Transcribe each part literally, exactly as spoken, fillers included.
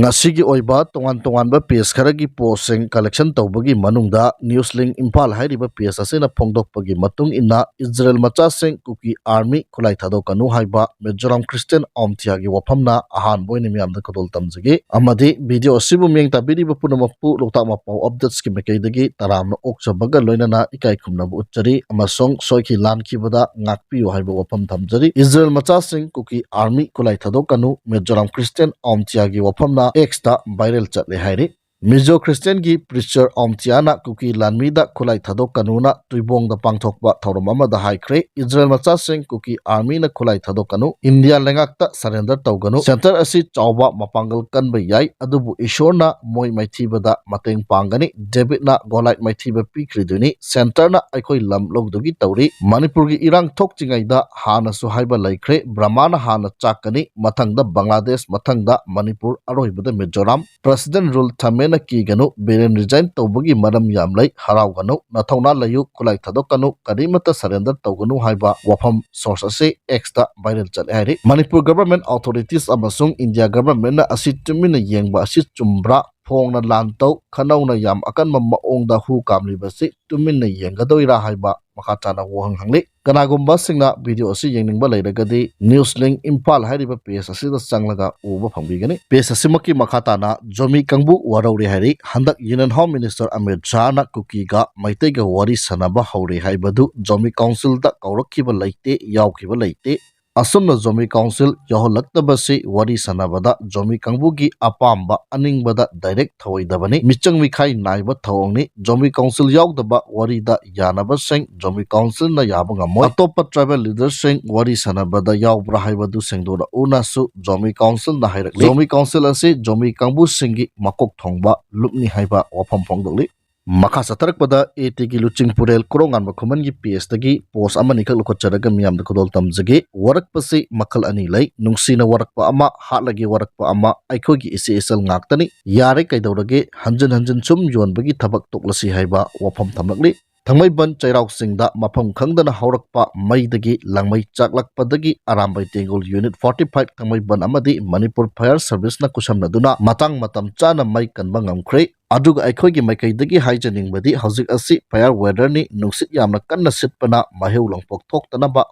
ꯉꯁꯤꯒꯤ ꯑꯣꯏꯕ ꯇꯣꯉꯥꯟ ꯇꯣꯉꯥꯟꯕ ꯄꯦꯖ ꯈꯔꯒꯤ ꯄꯣꯁꯁꯤꯡ ꯀꯂꯦꯛꯁꯟ ꯇꯧꯕꯒꯤ ꯃꯅꯨꯡꯗ ꯅ꯭ꯌꯨꯁ ꯂꯤꯡ ꯏꯝꯐꯥꯜ ꯍꯥꯏꯔꯤꯕ ꯄꯦꯖ ꯑꯁꯤꯅ ꯐꯣꯡꯗꯣꯛꯄꯒꯤ ꯃꯇꯨꯡ ꯏꯟꯅ ꯏꯖꯔꯦꯜ ꯃꯆꯥꯁꯤꯡ ꯀꯨꯀꯤ ꯑꯥꯔꯃꯤ ꯈꯨꯠꯂꯥꯏ ꯊꯥꯗꯣꯛꯀꯅꯨ ꯍꯥꯏꯕ ꯃꯤꯖꯣꯔꯥꯝ ꯈ꯭ꯔꯤꯁꯇꯤꯌꯥꯟ ꯑꯣꯝꯊꯤꯌꯥꯒꯤ ꯋꯥꯐꯝꯅ ꯑꯍꯥꯟꯕ ꯑꯣꯏꯅ ꯃꯤꯌꯥꯝꯗ ꯈꯨꯗꯣꯜ ꯇꯝꯖꯒꯦ꯫ ꯑꯃꯗꯤ ꯚꯤꯗꯤꯑꯣ ꯑꯁꯤꯕꯨ ꯃꯤꯠꯌꯦꯡ ꯇꯥꯕꯤꯔꯤꯕ ꯄꯨꯝꯅꯃꯛꯄꯨ ꯂꯣꯛꯇꯥꯛ ꯃꯄꯥꯎ ꯑꯞꯗꯦꯠꯁꯀꯤ ꯃꯥꯏꯀꯩꯗꯒꯤ ꯇꯔꯥꯝꯅ ꯑꯣꯛꯆꯕꯒ ꯂꯣꯏꯅꯅ ꯏꯀꯥꯏ ꯈꯨꯝꯅꯕ ꯎꯠꯆꯔꯤ ꯑꯃꯁꯨꯡ ꯁꯣꯏꯈꯤ ꯂꯥꯟꯈꯤꯕꯗ ꯉꯥꯛꯄꯤꯌꯨ ꯍꯥꯏꯕ ꯋꯥꯐꯝ ꯊꯝꯖꯔꯤ꯫ ꯏꯖꯔꯦꯜ ꯃꯆꯥꯁꯤꯡ ꯀꯨꯀꯤ ꯑꯥꯔꯃꯤ ꯈꯨꯠꯂꯥꯏ ꯊꯥꯗꯣꯛꯀꯅꯨ, ꯃꯤꯖꯣꯔꯥꯝ ꯈ꯭ꯔꯤꯁꯇꯤꯌꯥꯟ ꯑꯣꯝꯊꯤꯌꯥꯒꯤ ꯋꯥꯐꯝꯅ ꯑꯦꯛꯁꯇ ꯚꯥꯏꯔꯦꯜ ꯆꯠꯂꯦ ꯍꯥꯏꯔꯤ꯫ ꯃꯤꯖꯣ ꯈ꯭ꯔꯤꯁꯇꯤꯌꯥꯟꯒꯤ ꯄ꯭ꯔꯤꯆꯔ ꯑꯣꯝꯊꯤꯌꯥꯅ ꯀꯨꯀꯤ ꯂꯥꯟꯃꯤꯗ ꯈꯨꯠꯂꯥꯏ ꯊꯥꯗꯣꯛꯀꯅꯨꯅ ꯇꯨꯏꯕꯣꯡꯗ ꯄꯥꯡꯊꯣꯛꯄ ꯊꯧꯔꯝ ꯑꯃꯗ ꯍꯥꯏꯈ꯭ꯔꯦ, ꯏꯖꯔꯦꯜ ꯃꯆꯥꯁꯤꯡ ꯀꯨꯀꯤ ꯑꯥꯔꯃꯤꯅ ꯈꯨꯠꯂꯥꯏ ꯊꯥꯗꯣꯛꯀꯅꯨ, ꯏꯟꯗꯤꯌꯥ ꯂꯩꯉꯥꯛꯇ ꯁꯔꯦꯟꯗꯔ ꯇꯧꯒꯅꯨ꯫ ꯁꯦꯟꯇꯔ ꯑꯁꯤ ꯆꯥꯎꯕ ꯃꯄꯥꯡꯒꯜ ꯀꯟꯕ ꯌꯥꯏ, ꯑꯗꯨꯕꯨ ꯏꯁꯣꯔꯅ ꯃꯣꯏ ꯃꯥꯏꯊꯤꯕꯗ ꯃꯇꯦꯡ ꯄꯥꯡꯒꯅꯤ꯫ ꯗꯦꯕꯤꯠꯅ ꯒꯣꯂꯥꯏꯠ ꯃꯥꯏꯊꯤꯕ ꯄꯤꯈ꯭ꯔꯤꯗꯨꯅꯤ꯫ ꯁꯦꯟꯇꯔꯅ ꯑꯩꯈꯣꯏ ꯂꯝ ꯂꯧꯗꯨꯒꯤ ꯇꯧꯔꯤ꯫ ꯃꯅꯤꯄꯨꯔꯒꯤ ꯏꯔꯥꯡ ꯊꯣꯛꯇ꯭ꯔꯤꯉꯩꯗ ꯍꯥꯟꯅꯁꯨ ꯍꯥꯏꯕ ꯂꯩꯈ꯭ꯔꯦ, ꯕ꯭ꯔꯍꯃꯥꯅ ꯍꯥꯟꯅ ꯆꯥꯛꯀꯅꯤ, ꯃꯊꯪꯗ ꯕꯪꯒ꯭ꯂꯥꯗꯦꯁ, ꯃꯊꯪꯗ ꯃꯅꯤꯄꯨꯔ, ꯑꯔꯣꯏꯕꯗ ꯃꯤꯖꯣꯔꯥꯝ꯫ ꯄ꯭ꯔꯁꯤꯗꯦꯟ ꯔꯨꯜ ꯊꯝꯃꯦꯅ ꯀꯤꯒꯅꯨ, ꯕꯤꯔꯦꯟ ꯔꯤꯖꯥꯏꯟ ꯇꯧꯕꯒꯤ ꯃꯔꯝ ꯌꯥꯝ ꯂꯩ, ꯍꯔꯥꯎꯒꯅꯨ, ꯅꯊꯧꯅꯥ ꯂꯩꯌꯨ, ꯈꯨꯠꯂꯥꯏ ꯊꯥꯗꯣꯛꯀꯅꯨ, ꯀꯔꯤꯃꯠꯇ ꯁꯔꯦꯟꯗꯔ ꯇꯧꯒꯅꯨ ꯍꯥꯏꯕ ꯋꯥꯐꯝ ꯁꯣꯔꯁ ꯑꯁꯤ ꯑꯦꯛꯁꯇ ꯚꯥꯏꯔꯦꯜ ꯆꯠꯂꯦ ꯍꯥꯏꯔꯤ꯫ ꯃꯅꯤꯄꯨꯔ ꯒꯚꯔꯟꯃꯦꯟꯠ ꯑꯣꯊꯣꯔꯤꯇꯤꯁ ꯑꯃꯁꯨꯡ ꯏꯟꯗꯤꯌꯥ ꯒꯚꯔꯟꯃꯦꯟꯠꯅ ꯑꯁꯤ ꯇꯨꯃꯤꯟꯅ ꯌꯦꯡꯕ ꯑꯁꯤ ꯆꯨꯝꯕ꯭ꯔꯥ? ꯐꯣꯡꯅ ꯂꯥꯟ ꯇꯧ, ꯈꯠꯅꯧꯅ ꯌꯥꯝ ꯑꯀꯟꯕ ꯃꯑꯣꯡꯗ ꯍꯨ ꯀꯥꯝꯂꯤꯕꯁꯤ ꯇꯨꯃꯤꯟꯅ ꯌꯦꯡꯒꯗꯣꯏꯔꯥ ꯍꯥꯏꯕ ꯃꯈꯥ ꯇꯥꯅ ꯋꯥꯍꯪ ꯍꯪꯂꯤ꯫ ꯀꯅꯥꯒꯨꯝꯕꯁꯤꯡꯅ ꯚꯤꯗꯤꯑꯣ ꯑꯁꯤ ꯌꯦꯡꯅꯤꯡꯕ ꯂꯩꯔꯒꯗꯤ ꯅ꯭ꯌꯨꯁ ꯂꯤꯡ ꯏꯝꯐꯥꯜ ꯍꯥꯏꯔꯤꯕ ꯄꯦꯖ ꯑꯁꯤꯗ ꯆꯪꯂꯒ ꯎꯕ ꯐꯪꯕꯤꯒꯅꯤ꯫ ꯄꯦꯖ ꯑꯁꯤꯃꯛꯀꯤ ꯃꯈꯥ ꯇꯥꯅ ꯖꯣꯃꯤ ꯀꯥꯡꯕꯨ ꯋꯥꯔꯧꯔꯦ ꯍꯥꯏꯔꯤ꯫ ꯍꯟꯗꯛ ꯌꯨꯅꯤꯌꯟ ꯍꯣꯝ ꯃꯤꯅꯤꯁꯇꯔ ꯑꯃꯤꯠ ꯁꯥꯍꯅ ꯀꯨꯀꯤꯒ ꯃꯩꯇꯩꯒ ꯋꯥꯔꯤ ꯁꯥꯟꯅꯕ ꯍꯧꯔꯦ ꯍꯥꯏꯕꯗꯨ ꯖꯣꯃꯤ ꯀꯥꯎꯟꯁꯤꯜꯗ ꯀꯧꯔꯛꯈꯤꯕ ꯂꯩꯇꯦ, ꯌꯥꯎꯈꯤꯕ ꯂꯩꯇꯦ꯫ ꯑꯁꯨꯝꯅ ꯖꯣꯃꯤ ꯀꯥꯎꯟꯁꯤꯜ ꯌꯥꯎꯍꯜꯂꯛꯇꯕꯁꯤ ꯋꯥꯔꯤ ꯁꯥꯟꯅꯕꯗ ꯖꯣꯃꯤ ꯀꯥꯡꯕꯨꯒꯤ ꯑꯄꯥꯝꯕ ꯑꯅꯤꯡꯕꯗ ꯗꯥꯏꯔꯦꯛ ꯊꯧꯑꯣꯏꯗꯕꯅꯤ꯫ ꯃꯤꯆꯪ ꯃꯤꯈꯥꯏ ꯅꯥꯏꯕ ꯊꯧꯑꯣꯡꯅꯤ꯫ ꯖꯣꯃꯤ ꯀꯥꯎꯟꯁꯤꯜ ꯌꯥꯎꯗꯕ ꯋꯥꯔꯤꯗ ꯌꯥꯅꯕꯁꯤꯡ ꯖꯣꯃꯤ ꯀꯥꯎꯟꯁꯤꯜꯅ ꯌꯥꯕ ꯉꯝꯃꯣꯏ꯫ ꯑꯇꯣꯞꯄ ꯇ꯭ꯔꯥꯏꯕꯦꯜ ꯂꯤꯗꯔꯁꯤꯡ ꯋꯥꯔꯤ ꯁꯥꯟꯅꯕꯗ ꯌꯥꯎꯕ꯭ꯔꯥ ꯍꯥꯏꯕꯗꯨ ꯁꯦꯡꯗꯣꯔꯛꯎꯅꯁꯨ ꯖꯣꯃꯤ ꯀꯥꯎꯟꯁꯤꯜꯅ ꯍꯥꯏꯔꯛꯂꯤ꯫ ꯖꯣꯃꯤ ꯀꯥꯎꯟꯁꯤꯜ ꯑꯁꯤ ꯖꯣꯃꯤ ꯀꯥꯡꯕꯨꯁꯤꯡꯒꯤ ꯃꯀꯣꯛ ꯊꯣꯡꯕ ꯂꯨꯞꯅꯤ ꯍꯥꯏꯕ ꯋꯥꯐꯝ ꯐꯣꯡꯗꯣꯛꯂꯤ꯫ ꯃꯈꯥ ꯆꯠꯊꯔꯛꯄꯗ ꯑꯦ ꯇꯤꯒꯤ ꯂꯨꯆꯤꯡꯄꯨꯔꯦꯜ ꯀꯣꯔꯧꯉꯥꯟꯕ ꯈꯨꯃꯟꯒꯤ ꯄꯦꯖꯇꯒꯤ ꯄꯣꯁ ꯑꯃꯅꯤꯈꯛ ꯂꯧꯈꯠꯆꯔꯒ ꯃꯤꯌꯥꯝꯗ ꯈꯨꯗꯣꯜ ꯇꯝꯖꯒꯦ꯫ ꯋꯥꯔꯛꯄꯁꯤ ꯃꯈꯜ ꯑꯅꯤ ꯂꯩ꯫ ꯅꯨꯡꯁꯤꯅ ꯋꯥꯔꯛꯄ ꯑꯃ, ꯍꯥꯠꯂꯒꯦ ꯋꯥꯔꯛꯄ ꯑꯃ꯫ ꯑꯩꯈꯣꯏꯒꯤ ꯏꯆꯦ ꯏꯆꯜ ꯉꯥꯛꯇꯅꯤ꯫ ꯌꯥꯔꯦ ꯀꯩꯗꯧꯔꯒꯦ? ꯍꯟꯖꯤꯟ ꯍꯟꯖꯤꯟ ꯁꯨꯝ ꯌꯣꯟꯕꯒꯤ ꯊꯕꯛ ꯇꯣꯛꯂꯁꯤ ꯍꯥꯏꯕ ꯋꯥꯐꯝ ꯊꯝꯂꯛꯂꯤ꯫ ꯊꯥꯡꯃꯩꯕꯟ ꯆꯩꯔꯥꯎ ꯆꯤꯡꯗ ꯃꯐꯝ ꯈꯪꯗꯅ ꯍꯧꯔꯛꯄ ꯃꯩꯗꯒꯤ ꯂꯪꯃꯩ ꯆꯥꯛꯂꯛꯄꯗꯒꯤ ꯑꯔꯥꯝꯕꯥꯏ ꯇꯦꯡꯒꯣꯜ Unit forty five ꯊꯥꯡꯃꯩꯕꯟ ꯑꯃꯗꯤ ꯃꯅꯤꯄꯨꯔ Fire Service ꯅ ꯈꯨꯠꯁꯝꯅꯗꯨꯅ ꯃꯇꯥꯡ ꯃꯇꯝ ꯆꯥꯅ ꯃꯩ ꯀꯟꯕ ꯉꯝꯈ꯭ꯔꯦ꯫ ꯑꯗꯨꯒ ꯑꯩꯈꯣꯏꯒꯤ ꯃꯥꯏꯀꯩꯗꯒꯤ ꯍꯥꯏꯖꯅꯤꯡꯕꯗꯤ, ꯍꯧꯖꯤꯛ ꯑꯁꯤ fire weather ꯅꯤ, ꯅꯨꯡꯁꯤꯠ ꯌꯥꯝꯅ ꯀꯟꯅ ꯁꯤꯠꯄꯅ ꯃꯍꯩ ꯂꯪꯄꯣꯛ ꯊꯣꯛꯇꯅꯕ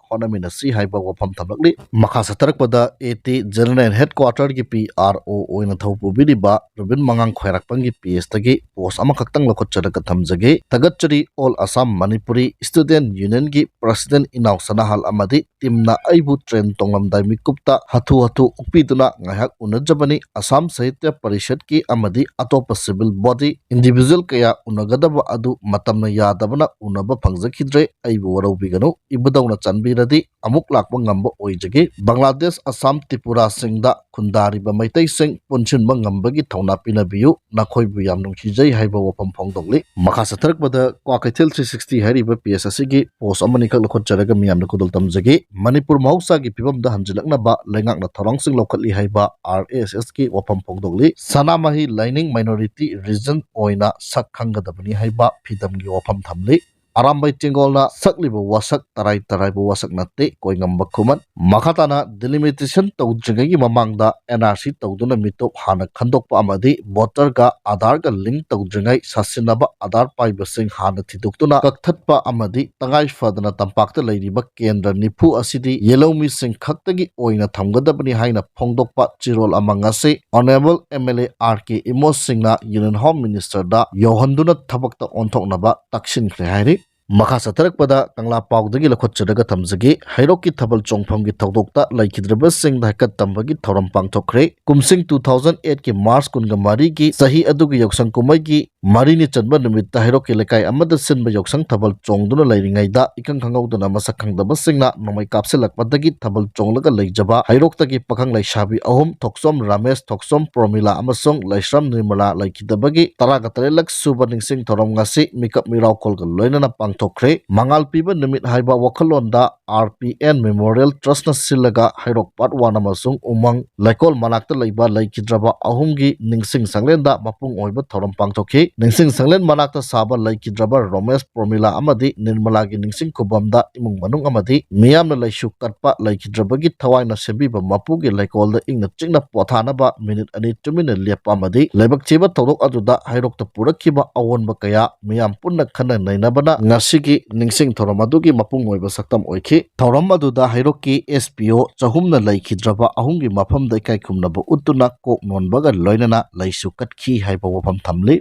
ꯍꯣꯠꯅꯃꯤꯟꯅꯁꯤ ꯍꯥꯏꯕ ꯋꯥꯐꯝ ꯊꯝꯂꯛꯂꯤ꯫ ꯃꯈꯥ ꯆꯠꯊꯔꯛꯄꯗ AT General Headquarter ꯒꯤ P R O ꯑꯣꯏꯅ ꯊꯧ ꯄꯨꯕꯤꯔꯤꯕ ꯔꯣꯕꯤꯟ ꯃꯉꯥꯡ ꯈ꯭ꯋꯥꯏꯔꯥꯛꯄꯝꯒꯤ page ꯇꯒꯤ post ꯑꯃꯈꯛꯇꯪ ꯂꯧꯈꯠꯆꯔꯒ ꯊꯝꯖꯒꯦ꯫ ꯊꯥꯒꯠꯆꯔꯤ꯫ All Assam Manipuri Student Union ꯒꯤ President ꯏꯅꯥꯎ ꯁꯅꯥꯍꯜ ꯑꯃꯗꯤ team ꯅ ꯑꯩꯕꯨ train ꯇꯣꯡꯂꯝꯗꯥꯏ ꯃꯤꯀꯨꯞꯇ ꯍꯥꯊꯨ ꯍꯥꯊꯨ ꯑꯣꯛꯄꯤꯗꯨꯅ ꯉꯥꯏꯍꯥꯛ ꯎꯅꯖꯕꯅꯤ꯫ ꯑꯁꯥꯝ ꯁꯥꯍꯤꯇ꯭ꯌ ꯄꯔꯤꯁꯠꯀꯤ ꯑꯃꯗꯤ ꯑꯇꯣꯞꯄ civil body, individual ꯀꯌꯥ ꯎꯅꯒꯗꯕ ꯑꯗꯨ ꯃꯇꯝꯅ ꯌꯥꯗꯕꯅ ꯎꯅꯕ ꯐꯪꯖꯈꯤꯗ꯭ꯔꯦ꯫ ꯑꯩꯕꯨ ꯋꯥꯔꯧꯕꯤꯒꯅꯨ꯫ ꯏꯕꯨꯙꯧꯅ ꯆꯥꯟꯕꯤꯔꯗꯤ ꯑꯃꯨꯛ ꯂꯥꯛꯄ ꯉꯝꯕ ꯑꯣꯏꯖꯒꯦ꯫ ꯕꯪꯒ꯭ꯂꯥꯗꯦꯁ, ꯑꯁꯥꯝ, ꯇ꯭ꯔꯤꯄꯨꯔꯥꯁꯤꯡꯗ ꯈꯨꯟꯗꯥꯔꯤꯕ ꯃꯩꯇꯩꯁꯤꯡ ꯄꯨꯟꯁꯤꯟꯕ ꯉꯝꯕꯒꯤ ꯊꯧꯅꯥ ꯄꯤꯅꯕꯤꯌꯨ꯫ ꯅꯈꯣꯏꯕꯨ ꯌꯥꯝ ꯅꯨꯡꯁꯤꯖꯩ ꯍꯥꯏꯕ ꯋꯥꯐꯝ ꯐꯣꯡꯗꯣꯛꯂꯤ꯫ ꯃꯈꯥ ꯆꯠꯊꯔꯛꯄꯗ ꯀ꯭ꯋꯥꯀꯩꯊꯦꯜ three sixty ꯍꯥꯏꯔꯤꯕ page ꯑꯁꯤꯒꯤ post ꯑꯃꯅꯤꯈꯛ ꯂꯧꯈꯠꯆꯔꯒ ꯃꯤꯌꯥꯝꯗ ꯈꯨꯗꯣꯜ ꯇꯝꯖꯒꯦ꯫ ꯃꯅꯤꯄꯨꯔ ꯃꯍꯧꯁꯥꯒꯤ ꯐꯤꯕꯝꯗ ꯍꯟꯖꯤꯜꯂꯛꯅꯕ ꯂꯩꯉꯥꯛꯅ ꯊꯧꯔꯥꯡꯁꯤꯡ ꯂꯧꯈꯠꯂꯤ ꯍꯥꯏꯕ R S S ꯀꯤ ꯋꯥꯐꯝ ꯐꯣꯡꯗꯣꯛꯂꯤ꯫ ꯁꯅꯥꯃꯍꯤ ꯂꯥꯏꯅꯤꯡ minority region ꯑꯣꯏꯅ ꯁꯛ ꯈꯪꯒꯗꯕꯅꯤ ꯍꯥꯏꯕ ꯐꯤꯗꯝꯒꯤ ꯋꯥꯐꯝ ꯊꯝꯂꯤ꯫ ꯑꯔꯥꯝꯕꯥꯏ ꯇꯦꯡꯒꯣꯜꯅ ꯁꯛꯂꯤꯕ ꯋꯥꯁꯛ ꯇꯔꯥꯏ ꯇꯔꯥꯏꯕ ꯋꯥꯁꯛ ꯅꯠꯇꯦ, ꯀꯣꯏꯉꯝꯕ ꯈꯨꯃꯟ꯫ ꯃꯈꯥ ꯇꯥꯅ delimitation ꯇꯧꯗ꯭ꯔꯤꯉꯩꯒꯤ ꯃꯃꯥꯡꯗ N R C ꯇꯧꯗꯨꯅ ꯃꯤꯇꯣꯞ ꯍꯥꯟꯅ ꯈꯟꯗꯣꯛꯄ ꯑꯃꯗꯤ voter ꯒ Aadhaar ꯒ link ꯇꯧꯗ꯭ꯔꯤꯉꯩ ꯁꯥꯁꯤꯟꯅꯕ Aadhaar ꯄꯥꯏꯕꯁꯤꯡ ꯍꯥꯟꯅ ꯊꯤꯗꯣꯛꯇꯨꯅ ꯀꯛꯊꯠꯄ ꯑꯃꯗꯤ ꯇꯉꯥꯏ ꯐꯗꯅ ꯇꯝꯄꯥꯛꯇ ꯂꯩꯔꯤꯕ ꯀꯦꯟꯗ꯭ꯔ ꯅꯤꯐꯨ ꯑꯁꯤꯗꯤ ꯌꯦꯜꯍꯧꯃꯤꯁꯤꯡ ꯈꯛꯇꯒꯤ ꯑꯣꯏꯅ ꯊꯝꯒꯗꯕꯅꯤ ꯍꯥꯏꯅ ꯐꯣꯡꯗꯣꯛꯄ ꯆꯦꯔꯣꯜ ꯑꯃ ꯉꯁꯤ Honourable M L A R K ꯏꯃꯣꯁꯤꯡꯅ Union Home Minister ꯗ ꯌꯧꯍꯟꯗꯨꯅ ꯊꯕꯛꯇ ꯑꯣꯟꯊꯣꯛꯅꯕ ꯇꯛꯁꯤꯟꯈ꯭ꯔꯦ ꯍꯥꯏꯔꯤ꯫ ꯃꯈꯥ ꯆꯠꯊꯔꯛꯄꯗ ꯀꯪꯂꯥ ꯄꯥꯎꯗꯒꯤ ꯂꯧꯈꯠꯆꯔꯒ ꯊꯝꯖꯒꯦ꯫ ꯍꯩꯔꯣꯛꯀꯤ ꯊꯥꯕꯜ ꯆꯣꯡꯐꯝꯒꯤ ꯊꯧꯗꯣꯛꯇ ꯂꯩꯈꯤꯗ꯭ꯔꯕꯁꯤꯡꯗ ꯍꯥꯏꯀꯠ ꯇꯝꯕꯒꯤ ꯊꯧꯔꯝ ꯄꯥꯡꯊꯣꯛꯈ꯭ꯔꯦ꯫ ꯀꯨꯝꯁꯤꯡ two thousand eight ꯀꯤ March ꯀꯨꯟꯒ ꯃꯔꯤꯒꯤ ꯆꯍꯤ ꯑꯗꯨꯒꯤ ꯌꯥꯎꯁꯪ ꯀꯨꯝꯍꯩꯒꯤ ꯃꯔꯤꯅꯤ ꯆꯟꯕ ꯅꯨꯃꯤꯠꯇ ꯍꯩꯔꯣꯛꯀꯤ ꯂꯩꯀꯥꯏ ꯑꯃꯗ ꯁꯤꯟꯕ ꯌꯥꯎꯁꯪ ꯊꯥꯕꯜ ꯆꯣꯡꯗꯨꯅ ꯂꯩꯔꯤꯉꯩꯗ ꯏꯈꯪ ꯈꯪꯍꯧꯗꯅ ꯃꯁꯛ ꯈꯪꯗꯕꯁꯤꯡꯅ ꯅꯣꯡꯃꯩ ꯀꯥꯞꯁꯤꯜꯂꯛꯄꯗꯒꯤ ꯊꯥꯕꯜ ꯆꯣꯡꯂꯒ ꯂꯩꯖꯕ ꯍꯩꯔꯣꯛꯇꯒꯤ ꯄꯥꯈꯪ ꯂꯩꯁꯥꯕꯤ ꯑꯍꯨꯝ, ꯊꯣꯛꯆꯣꯝ ꯔꯥꯃꯦꯁ, ꯊꯣꯛꯆꯣꯝ ꯄ꯭ꯔꯣꯃꯤꯂꯥ ꯑꯃꯁꯨꯡ ꯂꯩꯁ꯭ꯔꯝ ꯅꯤꯔꯃꯂꯥ ꯂꯩꯈꯤꯗꯕꯒꯤ ꯇꯔꯥꯒ ꯇꯔꯦꯠꯂꯛ ꯁꯨꯕ ꯅꯤꯡꯁꯤꯡ ꯊꯧꯔꯝ ꯉꯁꯤ ꯃꯤꯀꯞ ꯃꯤꯔꯥꯎꯈꯣꯜꯒ ꯂꯣꯏꯅꯅ ꯄꯥꯡꯊꯣꯛꯈ꯭ꯔꯦ꯫ ꯃꯉꯥꯜ ꯄꯤꯕ ꯅꯨꯃꯤꯠ ꯍꯥꯏꯕ ꯋꯥꯈꯜꯂꯣꯟꯗ R P N Memorial Trust ꯅ ꯁꯤꯜꯂꯒ ꯍꯩꯔꯣꯛ Part one ꯑꯃꯁꯨꯡ ꯎꯃꯪ ꯂꯩꯀꯣꯜ ꯃꯅꯥꯛꯇ ꯂꯩꯕ ꯂꯩꯈꯤꯗ꯭ꯔꯕ ꯑꯍꯨꯝꯒꯤ ꯅꯤꯡꯁꯤꯡ ꯁꯪꯂꯦꯟꯗ ꯃꯄꯨꯡ ꯑꯣꯏꯕ ꯊꯧꯔꯝ ꯄꯥꯡꯊꯣꯛꯈꯤ꯫ ꯅꯤꯡꯁꯤꯡ ꯁꯪꯂꯦꯟ ꯃꯅꯥꯛꯇ ꯁꯥꯕ ꯂꯩꯈꯤꯗ꯭ꯔꯕ ꯔꯣꯃꯦꯁ, ꯄ꯭ꯔꯣꯃꯤꯂꯥ ꯑꯃꯗꯤ ꯅꯤꯔꯃꯂꯥꯒꯤ ꯅꯤꯡꯁꯤꯡ ꯈꯨꯕꯝꯗ ꯏꯃꯨꯡ ꯃꯅꯨꯡ ꯑꯃꯗꯤ ꯃꯤꯌꯥꯝꯅ ꯂꯩꯁꯨ ꯀꯠꯄ ꯂꯩꯈꯤꯗ꯭ꯔꯕꯒꯤ ꯊꯋꯥꯏꯅ ꯁꯦꯝꯕꯤꯕ ꯃꯄꯨꯒꯤ ꯂꯩꯀꯣꯜꯗ ꯏꯪꯅ ꯆꯤꯛꯅ ꯄꯣꯊꯥꯅꯕ ꯃꯤꯅꯤꯠ ꯑꯅꯤ ꯇꯨꯃꯤꯟꯅ ꯂꯦꯞꯄ ꯑꯃꯗꯤ ꯂꯥꯏꯕꯛ ꯊꯤꯕ ꯊꯧꯗꯣꯛ ꯑꯗꯨꯗ ꯍꯩꯔꯣꯛꯇ ꯄꯨꯔꯛꯈꯤꯕ ꯑꯑꯣꯟꯕ ꯀꯌꯥ ꯃꯤꯌꯥꯝ ꯄꯨꯟꯅ ꯈꯟꯅ ꯅꯩꯅꯕꯅ ꯉꯁꯤꯒꯤ ꯅꯤꯡꯁꯤꯡ ꯊꯧꯔꯝ ꯑꯗꯨꯒꯤ ꯃꯄꯨꯡ ꯑꯣꯏꯕ ꯁꯛꯇꯝ ꯑꯣꯏꯈꯤ꯫ ꯊꯧꯔꯝ ꯑꯗꯨꯗ ꯍꯩꯔꯣꯛꯀꯤ S P O ꯆꯍꯨꯝꯅ ꯂꯩꯈꯤꯗ꯭ꯔꯕ ꯑꯍꯨꯝꯒꯤ ꯃꯐꯝꯗ ꯏꯀꯥꯏ ꯈꯨꯝꯅꯕ ꯎꯠꯇꯨꯅ ꯀꯣꯛ ꯅꯣꯟꯕꯒ ꯂꯣꯏꯅꯅ ꯂꯩꯁꯨ ꯀꯠꯈꯤ ꯍꯥꯏꯕ ꯋꯥꯐꯝ ꯊꯝꯂꯤ꯫